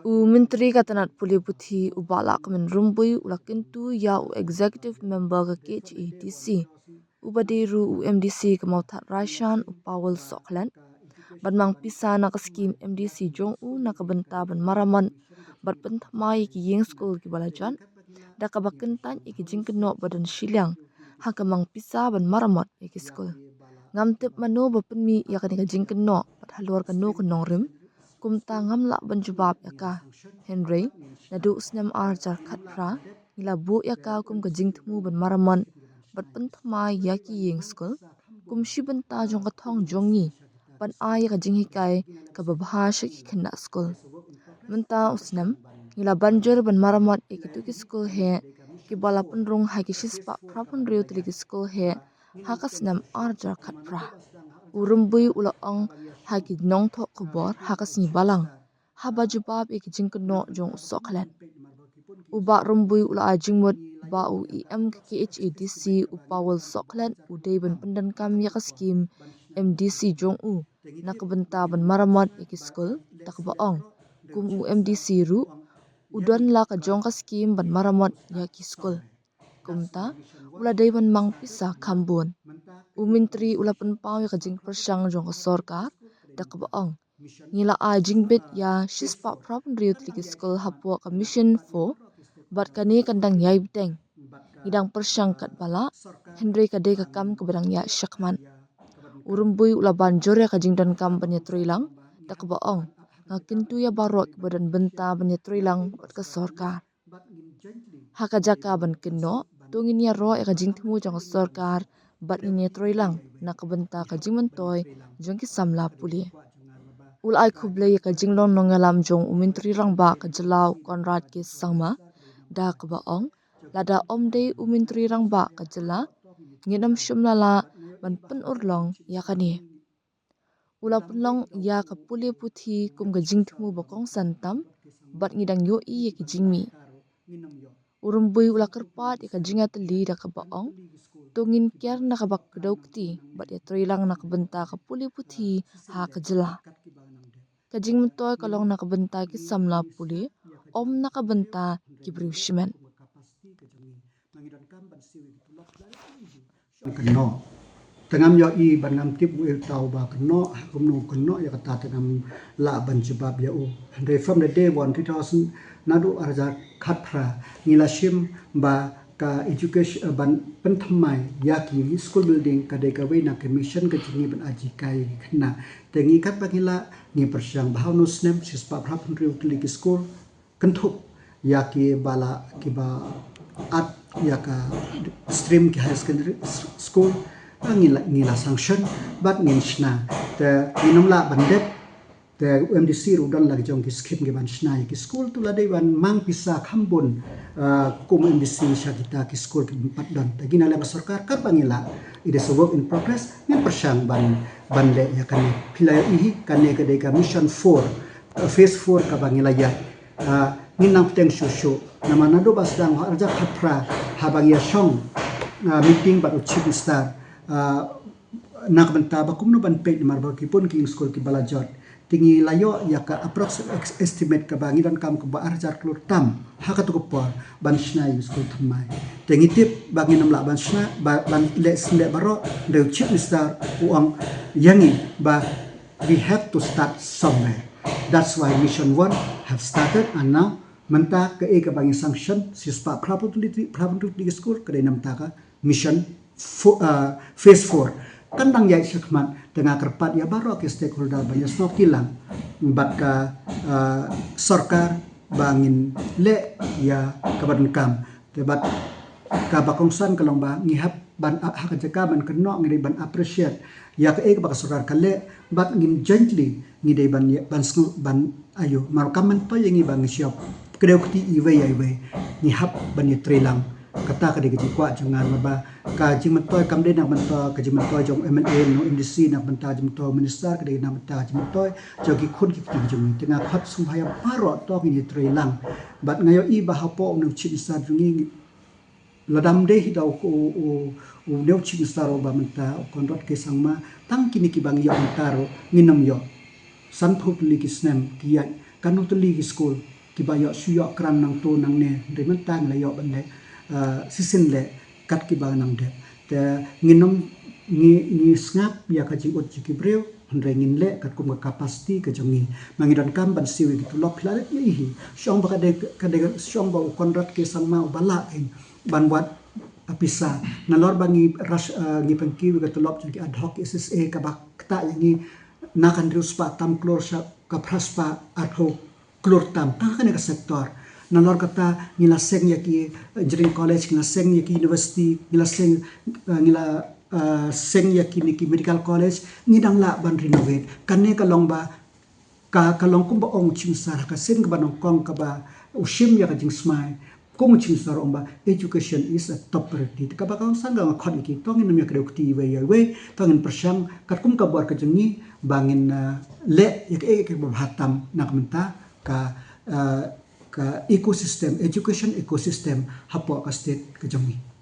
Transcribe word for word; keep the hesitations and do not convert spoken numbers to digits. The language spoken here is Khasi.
U Myntri ka tnat pule puthi u Bah Lahkmen Rymbui u la kyntu ïa u Executive Member ka K H A D C, u ba dei ruh u M D C ka Mawthadraishan, Raishan, u Powell Sohkhlet, ban mang pisa na ka skhim M D C jong u na ka bynta ban maramot bad pynthymmai ïa ki ïing skul kiba la jot, da kaba kyntait ïa ki jingkynnoh ba don shiliang ha ka mang pisa ban maramot ïa ki skul. Ngam tip mano ba pynmih ïa kane ka jingkynnoh bad halor kano ka nongrim, kumta ngam lah ban jubab ïa ka. Hynrei naduh u snem ar hajar khatphra ngi la buh ïa ka kum ka jingthmu ban maramot bad pynthymmai ïa ki ïing skul kum shi bynta jong ka thong jong ngi ban ai ïa ka jinghikai kaba bha sha ki khynnah skul. Mynta u snem ngi la ban jur ban maramot ïa kitu ki skul heh kiba la pynrung ha ki shispah phra phew hynriew tylli ki skul heh ha ka snem ar hajar khatphra. U Rymbui u la ong ha ki nongthoh khubor ha ka sngi Balang haba jubab ïa ki jingkynnoh jong u Sohkhlet. U Bah Rymbui u la ai jingmut ba u E M ka K H A D C u Powell Sohkhlet u dei ban pyndonkam ïa ka skhim M D C jong u na ka bynta ban maramot ïa ki skul, da kaba ong kum u M D C ruh u don la ka jong ka skhim ban maramot ïa ki skul. Kumta u la dei ban mang pisa kham bun. U Myntri u la pynpaw ïa ka jingpyrshang jong ka sorkar, da kaba ong ngi la ai jingbit ïa shispah phra phew hynriew tylli ki skul hapoh ka Mission four bad kane kan dang ïai bteng. Ngi dang pyrshang katba lah, hynrei ka dei ka kam kaba dang ïaid shakhmat. U Rymbui u la ban jur ïa ka jingdonkam ban ïatreilang, da kaba ong nga kyntu ïa baroh kiba don bynta ban ïatreilang bad ka sorkar. Ha ka jaka ban kynnoh, to ngin ïaroh ïa ka jingthmu jong ka sorkar bad ngin ïatreilang na ka bynta ka jingmyntoi jong ki samla pule. U la ai khublei ïa ka jinglong nongïalam jong u Myntri Rangbah ka jylla u Conrad K Sangma, da kaba ong lada ym dei u Myntri Rangbah ka jylla ngin ym shym la lah ban pynurlong ïa kane. U la pynlong ïa ka pule puthi kum ka jingthmu ba kongsan tam bad ngi dang ïohi ïa ki jingmih. U Rymbui u la kyrpad ïa ka jingïatylli, da kaba ong to ngin kiar na kaba kdew kti bad ïatreilang na ka bynta ka pule puthi ha ka jylla. Ka jingmyntoi ka long na ka bynta ki samla pule, ym na ka bynta ki briew shimet. Kynnoh. Te ngam ïohi bad ngam tip u ïa uta uba kynnoh, ha kumno u kynnoh ïa kata te ngam lah ban jubab ïa u. Hynrei from the day one, two thousand, naduh ar hajar khatphra, ngi la shim ba ka education, eh, ban pynthymmai ïa ki school building ka dei kawei na ka mission ka jong ngi ban ai jinghikai ïa ki khynnah. Te ngi katba ngi lah ngi pyrshang ba ha une u snem shispah phra phew hynriew tylli ki school kynthup ïa kiba la, kiba at ïa ka stream ki higher secondary s-, school, ah, ngi la, ngi la sanction bad ngin shna. Te ngin ym lah ban dep, te u M D C ruh u don la ki jong ki skhim ki ban shna ïa ki school, te u la dei ban mang pisa kham bun, ah, kum u M D C sha kita ki school ki bym pat don. Te ngi na lem ka sorkar katba ngi lah, it is a work in progress, ngin pyrshang ban, ban leh ïa kane. Phi la ïohi hi, kane ka dei ka mission four, uh, phase four kaba ngi la ïaid. Uh, ngin nang bteng shuh shuh. Namar naduh ba sdang ha ar hajar khatphra haba ngi ïa shong, uh, meeting bad u Chief Minister, uh, na ka bynta ba kumno ban peit namar ba ki bun ki ïing skul kiba la jot. Te ngi la ïoh ïa ka approx ex-, estimate kaba ngi donkam kaba ar hajar klur tam ha katu ka por ban shna ïing skul thymmai. Te ngi tip ba ngin ym lah ban shna, ba, ban leh sngewleh baroh, hynrei u Chief Minister u ong ïa ngi ba we have to start somewhere. That's why Mission One have started, and now mynta kaei kaba ngi sanction, shispah phra phew tylli, phra phew tylli ki school, ka dei na bynta ka Mission fo-, uh, phase four. Kan dang ïaid shakhmat, te nga kyrpad ïa baroh ki stakeholder ban ïa sngewthuh lang bad ka, uh, sorkar ba ngin leh ïa kaba donkam. Te bad kaba kongsan ka long ba ngi hap ban, ha ka jaka ban kynnoh ngi dei ban appreciate ïa kaei kaba ka sorkar ka leh, bad ngin jointly ngi dei ban, ban sngew ban, aïu, mar kam myntoi ïa ngi ba ngi shop kdew kti iwei ïa iwei, ngi hap ban ïatreilang. Kata ka dei ka jingkwah jong nga, namar ba ka jingmyntoi kam dei na ka bynta ka jingmyntoi jong u M L A ne u M D C, na ka bynta ka jingmyntoi u minister, ka dei na ka bynta ka jingmyntoi jong ki khun ki kti jong ngi. Te nga khot sngewbha ïa baroh to ngin ïatreilang. Bad nga ïohi ba hapoh une u Chief Minister jong ngi, lada ym dei hi da u, u, u, une u Chief Minister uba mynta, u Conrad K Sangma, tang kine kiba ngi ïoh mynta ruh ngin ym ïoh. Sanphew tylli ki snem ki ïaid. katno tylli ki skul kiba ïoh shu ïoh kren nangto nangne, hynrei mynta ngi la ïoh ban leh, eh, shisien leh kat kiba nang dep. Te ngin ym, ngi, ngi sngap ïa ka jingud jong ki briew, hynrei ngin leh katkum ka capacity ka jong ngi. Ma ngi donkam ban siew ïa ki tulop, phi la leh ïa hi. Shu ong ba ka dei, ka dei, shu ong ba u Conrad K Sangma uba lah kein ban wad, ah, pisa. Nalor ba ngi rush, ah, ngi pynkiew ïa ka tulop jong ki ad hoc S S A kaba ktah ïa ngi na ka hynriew spah tam klur sha ka phra spah arphew klur tam tang ha kane ka sector. Nalor kata ngi la seng ïa ki, eh, engineering college, ngi la seng ïa ki university, ngi la seng, eh, ngi la, eh, seng ïa kine ki medical college, ngi dang lah ban renovate. Kane ka long ba, ka, ka long kumba ong u Chingsar ha ka sien kaba nyngkong kaba u shim ïa ka jingsmai. Kum u Chingsar u ong ba education is a top priority. Te kaba kongsan ka nga khot ïa ki, to ngin ym ïa kdew kti iwei ïa iwei, to ngin pyrshang katkum ka bor ka jong ngi ba ngin, eh, leh ïa kaei kaei kaba bha tam na ka bynta ka, eh, ka ecosystem, education ecosystem hapoh ka state ka jong ngi.